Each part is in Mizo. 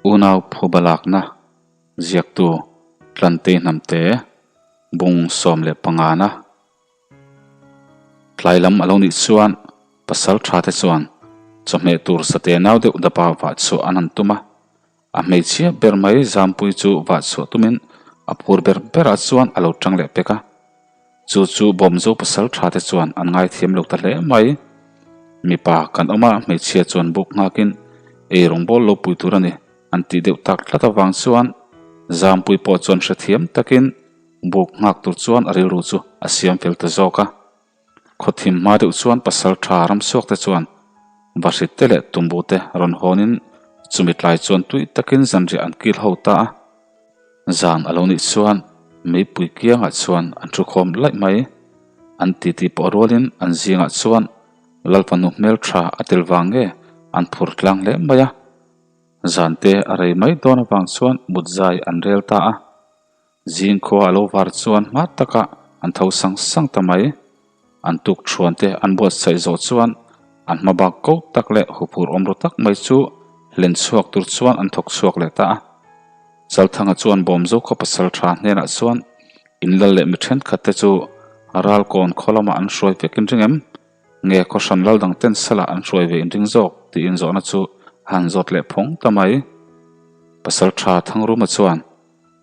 Unau phuba lakna ziaktu Tlantei Hnamte bung 15 na. Tlai lam a lo nih chuan pasal tha te chuan chawhmeh tur sate nau deuh dapa vah chhuah an han tum a. A hmeichhia ber mai Zampui chu vah chhuah tumin a phur ber berah chuan a lo tang leh pek a. Chu chu Bawmzo pasal tha te chuan an ngaithiam lo ta hle mai. Mipa kan awm a, hmeichhia chuan buk nghakin ei rawngbâwl lo pui tur a ni an tih deuh tak tlat avang chuan Zampui pawh chuan hrethiam takin buk nghak tur chuan a rilru chu a siam fel ta zawk a. Khawthim hma deuh chuan pasal tha ramchhuak te chuan Vahrit te leh tumbu te rawn hawnin chumi tlai chuan tui takin zanriah an kil ho ta a. Zan a lo nih chuan meipui kiangah chuan an thu khawm laih mai. An titi pawh rualin an zingah chuan Lalfanu hmel tha a tel vang nge an phur tlang hle mai a. Zan te a rei mai dawn avang chuan mut zai an rel ta a. Zing khua a lo var chuan hma takah an tho sang sang ta mai. An tuk thuan te an buatsaih zawh chuan an hma bak ko tak leh huphur awm ru tak mai chu hlen chhuak tur chuan an thawk chhuak leh ta a. Chalthanga chuan Bawmzo khaw pasal tha hnenah chuan inlal leh mi thenkhat te chu ralkawn khaw lamah an hruai vek in ring em? Nge khaw hran lal dang ten salah an hruai ve in ring zawk? tiin zawhna chu a han zawt leh phawng ta mai. Pasal tha Thangruma chuan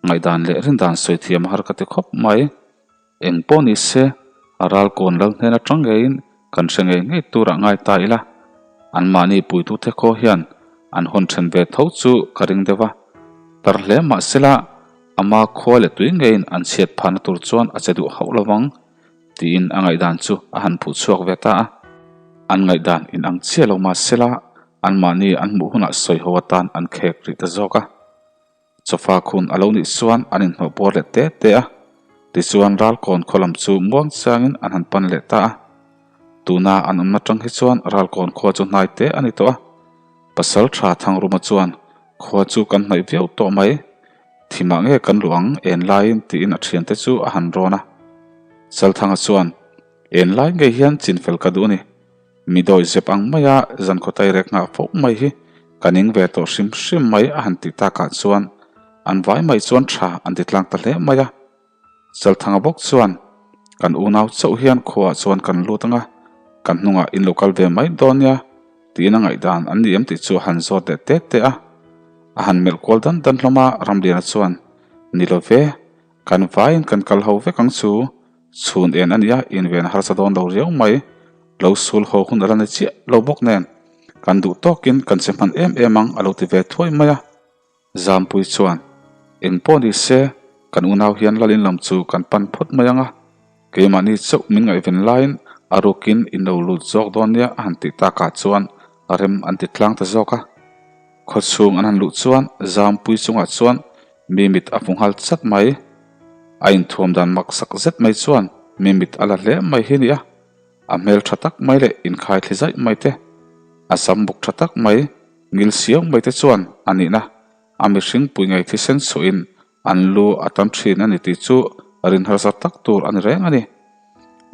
Ngaihdan leh rindan sawi thiam a har ka ti khawp mai. Eng pawh ni se, a ralkawn lal hnen atang ngeiin kan hre ngei ngei turah ngai ta ila. Anmahni puitute khaw hian an hawn then ve tho chu ka ring deuh a. Tar hle mah sela, ama khua leh tui ngeiin an chhiat phahna tur chuan a che duh hauh lovang, tiin a ngaihdan chu a han phuh chhuak ve ta a. An ngaihdan inang chiah lo mah sela, anmahni an hmuh hunah sawi ho atan an khek rih ta zawk a. Chawfa khun a lo nih chuan an inhnawh puar leh te te a, tichuan Ralkawn khaw lam chu muang changin an han pan leh ta a. Tuna an awmna tang hi chuan Ralkawn khua chu hnai te a ni tawh a. Pasal tha Thangruma chuan khua chu kan hnaih viau tawh mai, thimah nge kan luh ang en laiin tiin a thiante chu a han rawn a. Chalthanga chuan en lai ngei hian chinfel ka duh a ni. Mi dawi zep ang maia zan khawtai rek nghah fo mai hi ka ning ve tawh hrim hrim mai a han tih takah chuan an vai mai chuan tha an ti tlang ta hle mai a. Chalthanga bawk chuan kan unau chauh hian khuaah chuan kan lut anga kan hnungah in lo kal ve mai dawn nia tiin a ngaihdan an ni em tih chu a han zawt leh tet teh a. A han melh kual dan dan hlawm a, Ramliana chuan ni lo ve, kan vaiin kan kal ho vek ang chu. Chhun en a nia, inven a harsa dawn lo riau mai. Lo sul haw hun a la ni chiah lo bawk nen, kan duh tawkin kan che hman em em ang a lo ti ve thuai mai a. Zampui chuan, Eng pawh ni se, kan unau hian Lalin lam chu kan pan phawt mai ang a, keimahni chauh min ngaihven laiin a rukin in lo lut zawk dawn nia a han tih takah chuan rem an ti tlang ta zawk a. Khawchhung an han luh chuan Zampui chungah chuan mi mit a hmu nghal chat mai. A inthuam dan mak sak zet mai chuan mi mit a la hle mai hi nia. A hmel tha tak mai leh inkhai thli zaih mai te, a sam buk tha tak mai, ngil siau mai te chuan a nihna a mihring pui ngei thisen chhuahin an lu a tam thin a ni tih chu rin harsa tak tur a ni reng a ni.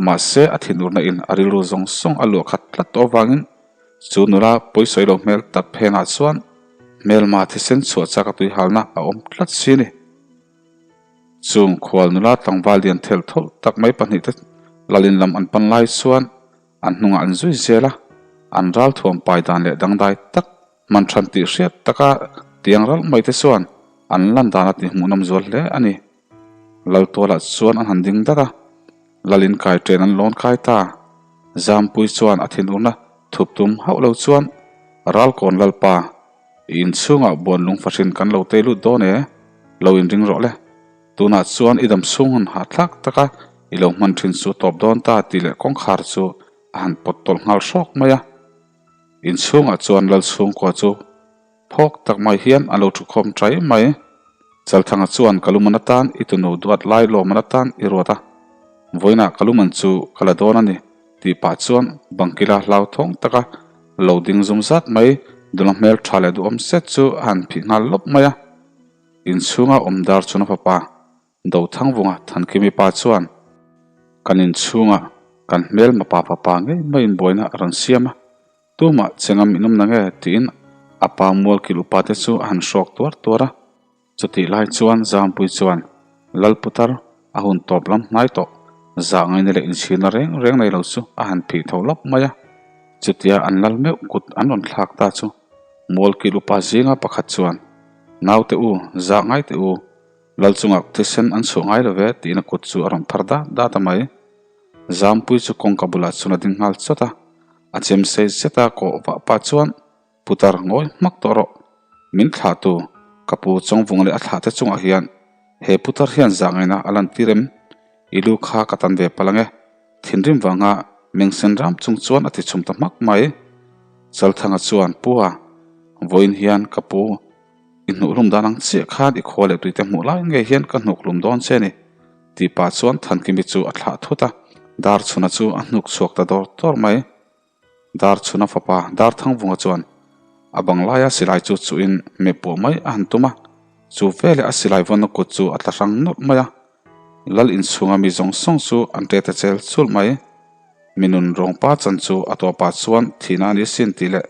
Mahse a thinurna in a rilru zawng zawng a luah khat tlat tawh avangin chu nula pawisawi lo hmel tak phenah chuan hmelma thisen chhuah chak a tuihalna a awm tlat si a ni. Chung khual nula tlangval lian thelh thawlh tak mai pahnihte lalin lam an pan lai chuan an hnungah an zui zel a, an ralthuam pai dan leh dangdai tak hman than tih hriat taka tiang ralh mai te chuan an lan dan a tihhmuhnawm zual hle a ni. Laltualah chuan an han ding dat a, Lalin kai ṭen an lawn kai ta. Zampui chuan a thinurna thup tum hauh lo chuan Ralkawn Lalpa, i inchhungah buan lung fahrin kan lo tei lut dawn e, lo inring rawh le. Tunah chuan i dam chhung hun hahthlak taka i lo hman ṭhin chu tawp dawn ta tih leh kawngkhar chu a han pawt tawlh nghal hrawk mai a. Inchhungah chuan Lal chhungkua chu Phawk tak mai hian a lo thukhawm ṭai mai. Chalthanga chuan ka luman atan i tunu duat lai lawman atan i ruat a, vawiinah ka luman chu ka la dawn a ni tih pah chuan bangkila hlauthawng taka lo ding zum zat mai dula hmel ṭha leh duhawm set chu a han phih nghal lawp mai a. Inchhunga awm dar chhuna fapa Dothangvunga Thankimi pa chuan kan inchhungah kan hmelma pa fapa ngei maiin buaina a rawn siam a, tumah chengam in awm na nge tiin A pa mualkil upate chu a han hrawk tuar tuar a. Chutih lai chuan Zampui chuan Lal Putar a hun tawp lam hnai tawh zah ngaina leh inchhirna reng reng nei lo chu a han phih tho lawp mai a. Chutia an lal meuh kut an rawn thlak ta chu Mualkil upa zinga pakhat chuan, Naute u, zah ngai teh u, Lal chungah thisen an chhuah ngai lo ve tiin a kut chu a rawn phar dat dat a mai. Zampui chu kawngka bulah chuan a ding nghal chawt a, a chem sei zeta kawh vah pah chuan, Putar ngawi hmak tawh rawh. Min thlahtu, ka pu Chawngvunga leh a thlahte chungah hian he putar hian zah ngaihna a lantir em? I lu kha ka tan ve palh ang e. Thinrim vanga mengsen ram chung chuan a ti chhum ta hmak mai. Chalthanga chuan, Pu a, vawiin hian ka pu i hnuhlum dan ang chiah khan i khua leh tuite hmuh lai ngei hian ka hnukhlum dawn che ni, tih pah chuan Thankimi chu a thlah thut a, Darchhuna chu a hnuk chhuak ta dawr dawr mai. Darchhuna fapa Darthangvunga chuan a bang laia silai chu chuhin meh puah mai a han tum a, chu veleh a silai vawnna kut chu a tla hrang nawlh mai a. Lal inchhunga mi zawng zawng chu an ṭe ta chel chul mai. Mi nun rawngpa chan chu a tawpah chuan thihna a ni sin tih leh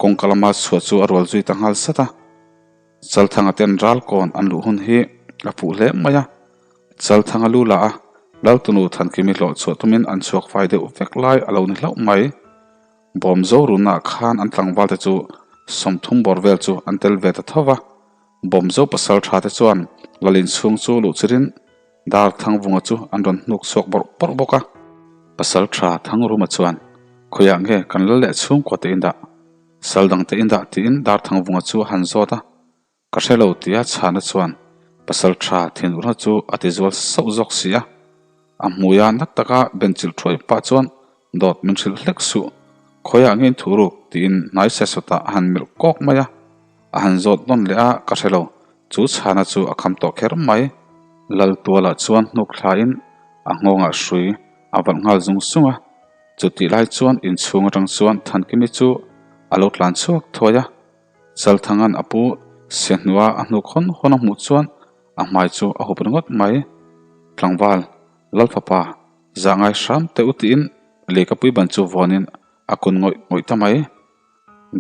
kawngka lama chhuah chu a rual zui ta nghal sat a. Chalthanga ten ralkawn an luh hun hi a fuh hle mai a, Chalthanga lu la a, Laltunu Thankimi hlawh chhuah tumin an chhuak fai deuh vek lai a lo ni hlauh mai. Bawmzo runnaah khan an tlangvalte chu 30 bawr vel chu an tel ve ta tho va, Bawmzo pasal tha te chuan Lalin chhung chu luh chirin Dar Thangvunga chu an rawn hnuk chhuak bawrh bawrh bawk a. Pasal tha Thangruma chuan, Khawiah nge kan lal leh chhungkua te indah? Sal dangte indah tiin Darthangvunga chu a han zawt a, Ka hre lo tia chhana chuan pasal tha thinurna chu a ti zual sauh zawk si a. A hmuia na taka benchilh thuai pah chuan dawt min hrilh hlek suh, khawiah nge in thu ruk tiin hnai se sawtah a han melh kawk mai a. A han zawt nawn leh a, ka hre lo, chu chhana chu a kham tawh kher mai. Laltualah chuan hnuk thlain a nghawngah hrui a valh nghal zung zung a. Chutih lai chuan inchhung atang chuan Thankimi chu a lo tlan chhuak thuai a, Chalthanga'n a pu Siahnua a hnuk hawn hawn a hmuh chuan a hmai chu a hup ringawt mai. Tlangval, Lalfapa, zah ngai hram teh u tiin lehkapui ban chu vuanin a kun ngawih ngawih ta mai.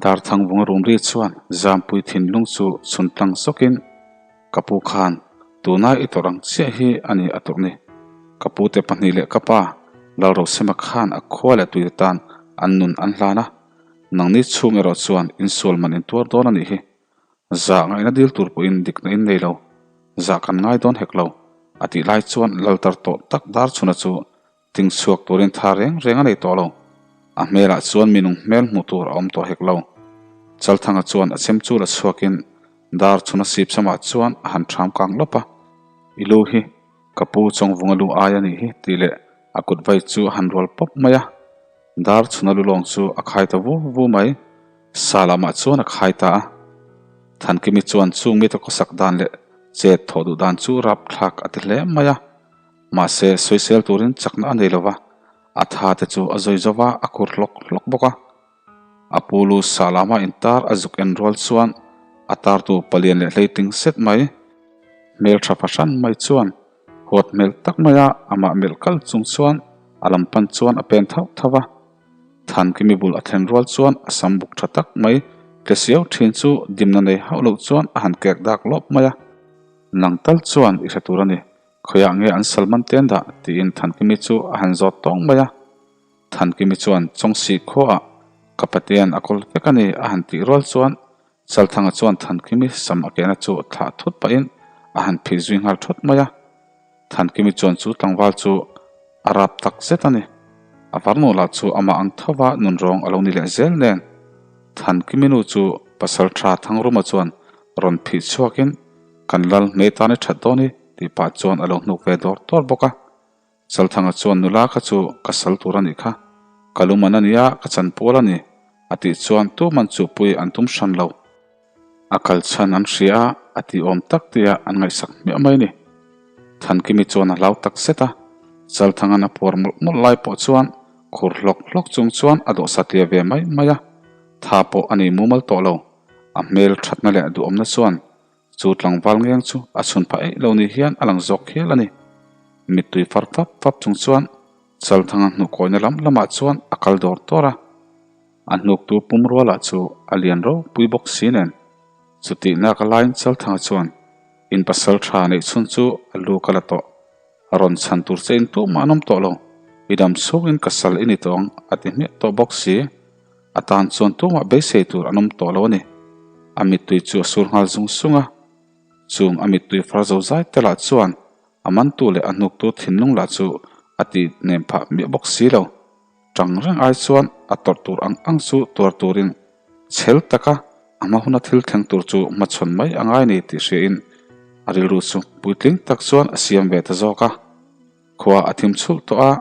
Darthangvunga rumri chuan Zampui thinlung chu chhun tlang zawkin, Ka pu khan tuna i tawrh ang chiah hi a ni a tawrh ni. Ka pute pahnih leh ka pa Lalrosema khan a khua leh tuite tan an nun an hlan a, nangni chhung erawh chuan insual man in tuar dawn a nih hi. Zah ngaihna dil tur pawhin dikna in nei lo, zah kan ngai dawn hek lo, a tih lai chuan Laltar tawh tak Darchhuna chu Ting chhuak turin tha reng reng a nei tawh lo. A hmelah chuan minung hmel hmuh tur a awm tawh hek lo. Chalthanga chuan a chem chu la chhuakin dar chhuna sip samah chuan a han ṭham kang lawp a. I lu hi ka pu Chawngvunga lu ai a nih hi tih leh a kut vai chu a han rual pawp mai a. Dar chhuna lu lawng chu a khai ta vu vu mai. Sa lamah chuan a khai ta a. Thankimi chuan chung mite khawsak dan leh chet thawh duh dan chu rapthlak a ti hle mai a. Mahse, sawisel turin chakna a nei lo va, a tha te chu a zawi zo va, a kur hlawk hlawk bawk a. A pu lu sah lama intar a zuk en rual chuan a tartu palian leh hleitling set mai, hmel tha fahran mai chuan huat hmel tak maia amah melh kal chung chuan a lam pan chuan a pen thauh thauh va. Thankimi bul a thlen rual chuan a sam buk tha tak mai tle siau thin chu dimna nei hauh loh chuan a han kek dak lawp mai a. Nang tal chuan i hre tur a ni. Khawiah nge an Salman te an dah? tiin Thankimi chu a han zawt tawng mai a. Thankimi chuan Chawngsih khuaah ka patean a kawl vek a ni a han tih rual chuan Chalthanga chuan Thankimi sam a kehna chu thlah thut pahin a han phih zui nghal thawt mai a. Thankimi chuan chu tlangval chu a rap tak zet a ni. A varnu lah chu amah ang thova nunrawng a lo ni leh zel nen. Thankimi nu chu pasal tha Thangruma chuan rawn phih chhuakin Kan lal hmei tan i that dawn i tih pah chuan a lo hnuk ve dawr dawr bawk a. Chalthanga chuan nula kha chu ka sal tur a nih kha, ka lum an a nia, ka chan pual a ni, a tih chuan tuman chuhpui an tum hran lo. A kal chhan an hria a, a tih awm tak tia an ngaihsak hmiah mai a ni. Thankimi chuan a hlau tak zet a, Chalthanga'n a puar mawlh mawlh lai pawh chuan khur hlawk hlawk chung chuan a dawh satliah ve mai mai a, tha pawh a nei mumal tawh lo. A hmel thatna leh duhawmna chuan Chu tlangval ngeng chu a chhun phah eih lo ni hian a lang zawk hial a ni. Mittui far fap fap chung chuan Chalthanga hnuhkawina lam lamah chuan a kal dawr dawr a. A hnuktu pumrua lah chu a lian ropui bawk si nen. Chutih nak laiin Chalthanga chuan in pasal tha neih chhun chu a lu ka la tawh. A rawn chhan tur che in tumah an awm tawh lo. I dam chhungin ka sal i ni tawh ang a ti hmiah tawh bawk si. A tan chuan tumah beisei tur an awm tawh lo a ni. A mittui chu a sur nghal zung zung a. Chung a mittui far zo zai te lah chuan a mantu leh a hnuktu thinlung lah chu a ti nem phah miah bawk si lo. Tang reng ai chuan a tawrh tur ang ang chu tuar turin chhel taka a hma huna thil thleng tur chu hmachhawn mai a ngai ni tih hriain a rilru chu puitling tak chuan a siam ve ta zawk a. Khua a thim chhulh tawh a,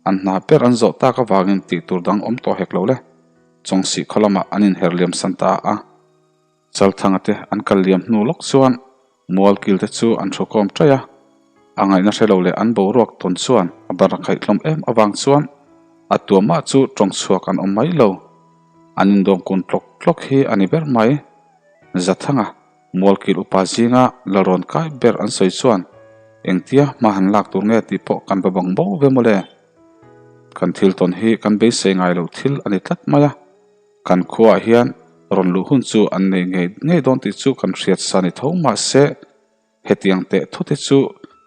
an hna ber an zawh tak avangin tih tur dang awm tawh hek lo le. Chawngsih khaw lamah an inher liam san ta a. Chalthanga te an kal liam hnu lawk chuan Mualkil te chu an thukawm ṭaih a, a ngaihna hre lo leh an boruak tawn chuan a bar a khaih hlawm em avang chuan a tuamah chu tawng chhuak an awm mai lo. An indawm kun tlawk tlawk hi a ni ber mai. Zathanga Mualkil upa zinga lalrawn kai ber an sawi chuan engtia hma han lak tur nge tih pawh kan va bang bo ve mawle. Kan thil tawn hi kan beisei ngai loh thil a ni tlat mai a. Kan khuaah hian rawn luh hun chu an nei ngei ngei dawn tih chu kan hriat sa ni tho mahse hetiang teh thute chu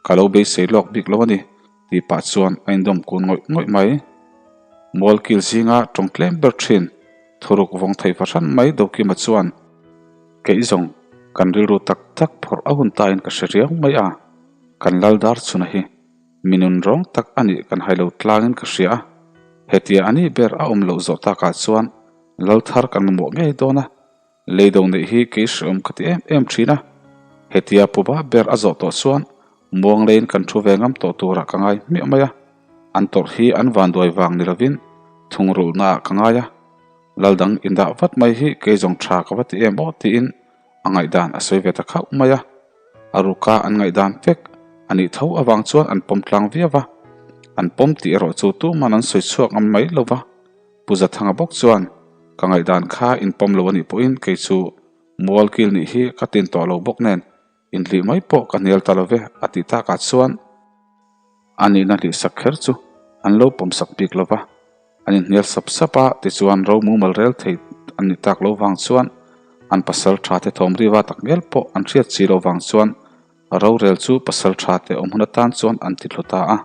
ka lo beisei lawk bik lo a ni tih pah chuan a indawm kun ngawih ngawih mai. Mualkil zinga tawng tlem ber thin thuruk vawng thei fahran mai Dokima chuan kei zawng kan rilru tak tak phawrh a hun tain ka hre riau mai a, kan lal dar chhuna hi Mi nun rawng tak a nih kan hai lo tlangin ka hria a, hetia a nih ber a awm loh zawh takah chuan lal thar kan mamawh ngei dawn a, leido neih hi kei hreawm ka ti em em thin a, hetia puba ber a zawh tawh chuan muang leiin kan thu ve ngam tawh turah ka ngai hmiah mai a, an tawrh hi an vanduai vang ni lovin thungrulhnaah ka ngai a, lal dang indah vat mai hi kei zawng tha ka va ti em aw tiin a ngaihdan a sawi ve ta khauh mai a. A ruka an ngaihdan vek a nih tho avang chuan an pawm tlang viau va, an pawm tih erawh chu tuman an sawi chhuak ngam mai lo va. Pu Zathanga bawk chuan, Ka ngaihdan kha in pawm lo a nih pawhin kei chu Mualkil nih hi ka tin tawh lo bawk nen inhlih mai pawh ka hnial ta lo ve a tih takah chuan a nihna hlihsak kher chu an lo pawmsak bik lo va. An inhnial sap sap a, tichuan ro mumal rel thei an nih tak lo vang chuan an pasal tha te thawm riva tak ngial pawh an hriat chi lo vang chuan rorel chu pasal tha te awm hun atan chuan an ti thlu ta a.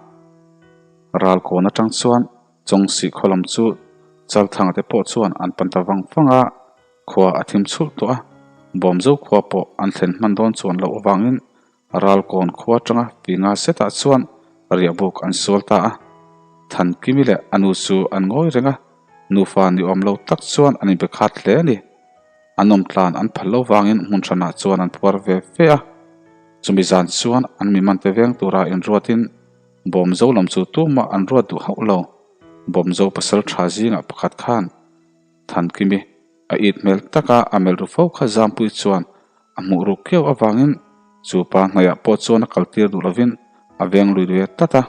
Ral kawn atang chuan Chawngsih khaw lam chu Chalthanga te pawh chuan an pan ta vang vang a, khua a thim chhulh tawh a, Bawmzo khua pawh an thlen hman dawn chuan loh avangin Ralkawn khua atanga Pinga setah chuan riahbuk an sual ta a. Thankimi leh a nu chu an ngawi reng a, nufa ni awm lo tak chuan an inbe khat hle a ni. An awmtlan an phal lo vangin hmun hranah chuan an phuar ve ve a. Chumi zan chuan an mimante veng tura inruatin Bawmzo lam chu tumah an ruat duh hauh lo. Bawmzo pasal tha zingah pakhat khan Thankimi a it hmel taka a melh ru fo kha Zampui chuan a hmuh ruk kiau avangin chu pa hnaihah pawh chuan a kaltir duh lovin a veng lui lui tlat a.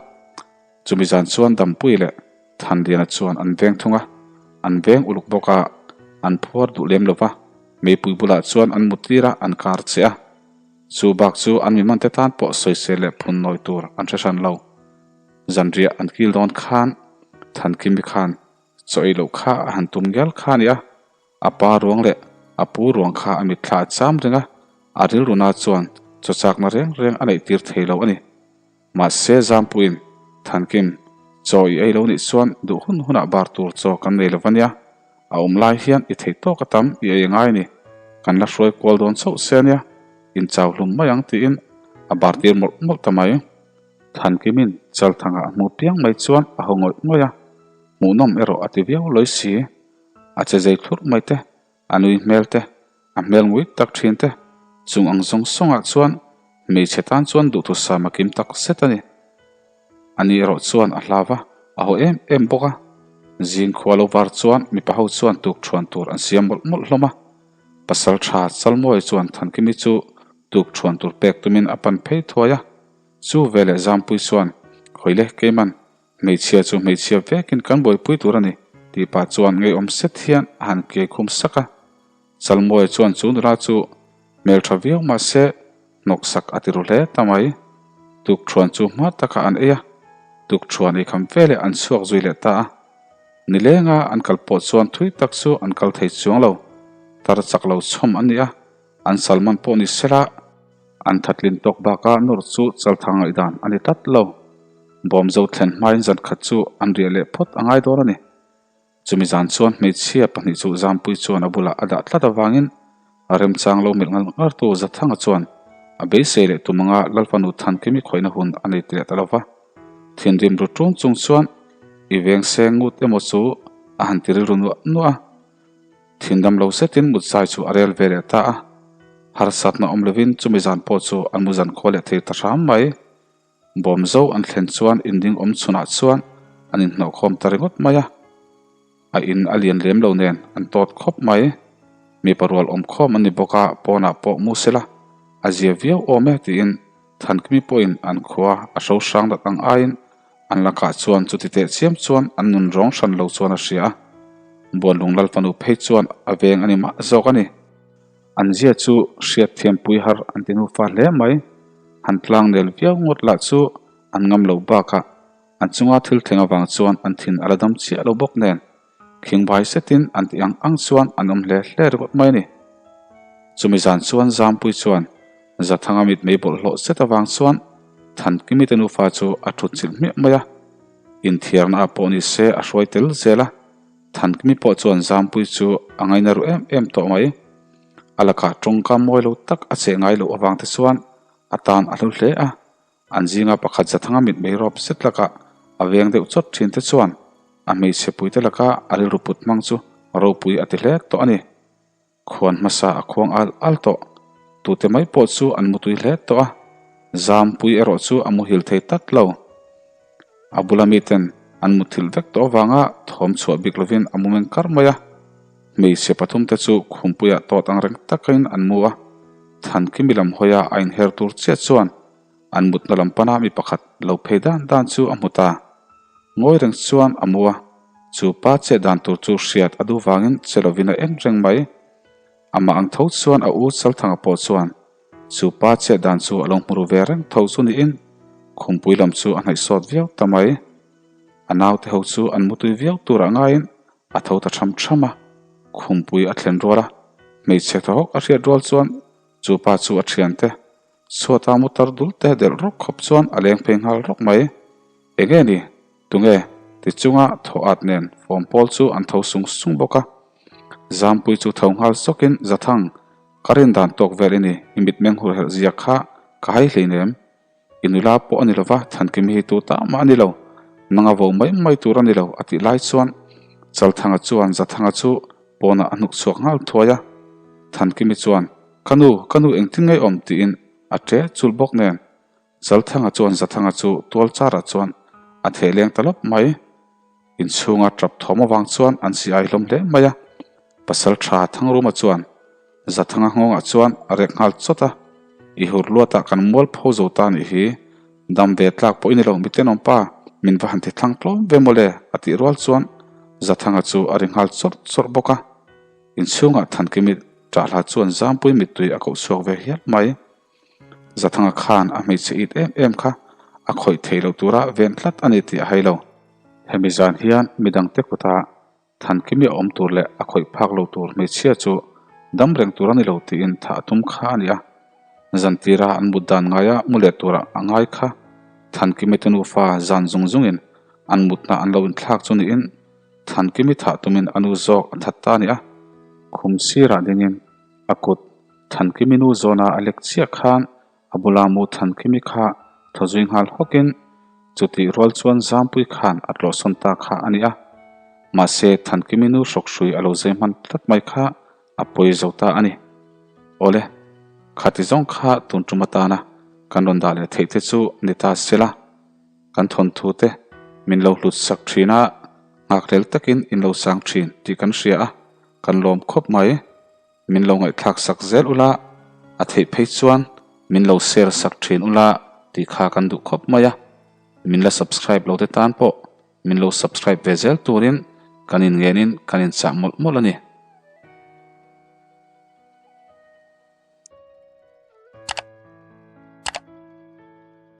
Chumi zan chuan Dampui leh Thanliana chuan an veng thung a, an veng uluk bawk a, an phuar duh lem lo va, meipui bulah chuan an mut tir a, an kar che a. Chu bak chu an mimante tan pawh sawisel leh phun nawi tur an hre hran lo. Zanriah an kil dawn khan Thankimi khan Chaw ei loh kha a han tum ngial kha a ni a, a pa ruang leh a pu ruang kha a mitthla a cham reng a, a rilruna chuan chaw chakna reng reng a neih tir thei lo a ni. Mahse Zampuiin, Thankim, chaw i ei lo nih chuan duh hun hunah bar tur chaw kan nei lo va nia, a awm lai hian i theih tawk a tam i ei ngai a ni, kan la hruai kual dawn chauh se a nia, in chau hlum mai ang tiin a bar tir mawlh mawlh ta mai. Thankimin Chalthanga a hmu piang mai chuan a haw ngawih ngawih a. Hmuhnawm erawh a ti viau lawi si. A che zei thlurh mai te, a nui hmel te, a hmel ngui tak thin te, chung ang zawng sawngah chuan hmeichhe tan chuan duhthusam a kim tak zet a ni. Ani erawh chuan a hlau va, a haw em em bawk a. Zing khua lo var chuan mipa ho chuan tuk thuan tur an siam mawlh mawlh hlawm a. Pasal tha Chalmawi chuan Thankimi chu tuk thuan tur pek tumin a pan phei thuai a. Chu veleh Zampui chuan, Hawile Keiman, Hmeichhia chu hmeichhia vekin kan buaipui tur a ni, tih pah chuan ngeiawm set hian a han kiai khum sak a. Chalmawia chuan chu nula chu hmeltha viau mah se hnawksak a ti ru hle ta mai. Tukṭhuan chu hma takah an ei a, tukṭhuan eikham veleh an chhuak zui leh ta a. Nilenga an kal pawh chuan thui tak chu an kal thei chuang lo. Tar chak lo chhawm an ni a, an salman pawh ni sela, an thatlin tawk bakah nawr chu chalthang ngaihdan a ni tlat lo. Bawmzo thlen hmain zan khat chu an riah leh phawt a ngai dawn a ni. Chumi zan chuan hmeichhia pahnih chu Zampui chuan a bulah a dah tlat avangin a remchang lo melh ngal ngartu Zathanga chuan a beisei leh tum anga Lalfanu Thankimi khawihna hun a nei ti leh ta lo va. Thinrim ru ṭung chung chuan i veng seng ngut emaw chu a han ti rilru nuah nuah a. Thindam lo zetin mutzai chu a rel ve leh ta a. Harsatna awm lovin chumi zan pawh chu an mu zan khaw leh thei ta hram mai. Bawmzo an thlen chuan inding awm chhunah chuan an inhnawhkhawm ta ringawt mai a, a in a lian lem lo nen an tawt khawp mai. Mipa rual awm khawm an ni bawk a, pawnah pawh mu sela a zia viau awm e tiin Thankimi pawhin an khua a hro hrang dat ang aiin an lakah chuan chuti teh chiam chuan an nun rawng hran lo chuan a hria a, Buanlung Lalfanu phei chuan a veng a ni mah zawk a ni. An zia chu hriat thiampui har an ti nufa hle mai. Han tlang nel viau ngawt lah chu an ngam lo bakah an chunga thil thleng avang chuan an thin a la dam chiah lo bawk nen khingbai setin an ti ang ang chuan an awm hle hle ringawt mai a ni. Chumi zan chuan Zampui chuan Zathanga mitmei bawlhhlawh zet avang chuan Thankimi te nufa chu a thut chilh hmiah mai a, inthiarna ah pawh ni se a hruai tel zel a. Thankimi pawh chuan Zampui chu a ngaina ru em em tawh mai. A lakah tawngka mawi lo tak a cheh ngai loh avang te chuan a tan a hlu hle a. An zinga pakhat Zathanga mitmei rawp zet lakah a veng deuh chawt thin te chuan a hmeichhe puite laka a rilru put hmang chu ropui a ti hle tawh a ni. Khuan hmasa a khuang al al tawh. Tute mai pawh chu an mutui hle tawh a, Zampui erawh chu a muhil thei tlat lo. A bula miten an muthilh vek tawh avanga thawm chhuah bik lovin a mu meng kar mai a. Hmeichhe pathumte chu khumpuiah tawt ang reng takin an mu a, Thankimi lam hawia a inher tur chiah chuan an mutna lam pana mi pakhat lo phei dan dan chu a hmu ta. Ngawi reng chuan a mu a, chu pa chet dan tur chu hriat a duh vangin che lovin a en reng mai. Amah ang tho chuan a u Chalthanga pawh chuan chu pa chet dan chu a lo hmu ru ve reng tho chu niin khumpui lam chu a hnaih sawt viau ta mai. A naute ho chu an mutui viau turah ngaiin a tho ta tham tham a, khumpui a thlen rual a, hmeichhe thaw hawk a hriat rual chuan chu pa chu a thiante Chhuata motor dul te delh rawk khawp chuan a leng phei nghal rawk mai. Enge ni? Tunge? Ti chunga thaw at nen form pawl chu an tho sung sung bawk a. Zampui chu tho nghal sawkin Zathang, ka rin dan tawk vel i ni, i mitmeng hur helh zia kha ka hai hleinem. I nula pawh a ni lova, Thankimi hi tu ta mah a ni lo. Nanga vo mai mai tur a ni lo a tih lai chuan Chalthanga chuan Zathanga chu pawnah a hnuk chhuak nghal thuai a. Thankimi chuan Ka nu, ka nu engtin ngei awm tiin a ṭe chul bawk nen Chalthanga chuan Zathanga chu tual charah chuan a theh leng ta lawp mai. Inchhunga ṭap thawm avang chuan an si ai hlawm hle mai a. Pasal ṭha Thangruma chuan Zathanga nghawngah chuan a rek nghal chawt a, I hur luatah kan mual pho zo ta nih hi, dam ve tlak pawh i ni lo mitenawm pa, min va han ti thlang tlawm ve mawle a tih rual chuan Zathanga chu a ri nghal chawrh chawrh bawk a. Inchhungah Thankimi ṭahhla chuan Zampui mittui a koh chhuak ve hial mai. Zathanga khan a hmeichhe it em em kha a khawih thei lo tura ven tlat a ni tih a hai lo. Hemi zan hian midangte kuta Thankimi a awm tur leh a khawih phak lo tur hmeichhia chu dam reng tur a ni lo tiin thah a tum kha a ni a. Zantira an mut dan ngaia mu leh tura a ngai kha Thankimi te nufa zan zung zungin an mutna an lo inthlak chu niin Thankimi thah tumin a nu zawk a that ta a ni a, khum sirah dingin a kut Thankimi nu zawna a lek chiah khan a bula mu Thankimi kha thaw zui nghal hawkin chutih rual chuan Zampui khan a tlawhsawn ta kha a ni a, mahse Thankimi nu hrawkhrui a lo zai hman tlat mai kha a pawi zo ta a ni. Awle, khati zawng kha tun tum atana kan rawn dah leh theih te chu ni ta sela. Kan thawnthu te min lo hlut sak thin a, nghakhlel takin in lo sang thin tih kan hria a, kan lawm khawp mai. Min lo ngaihthlak sak zel ula, a theih phei chuan min lo share sak thin ula tih kha kan duh khawp mai a. Min la subscribe lo te tan pawh min lo subscribe ve zel turin kan inngenin kan inchah mawlh mawlh a ni.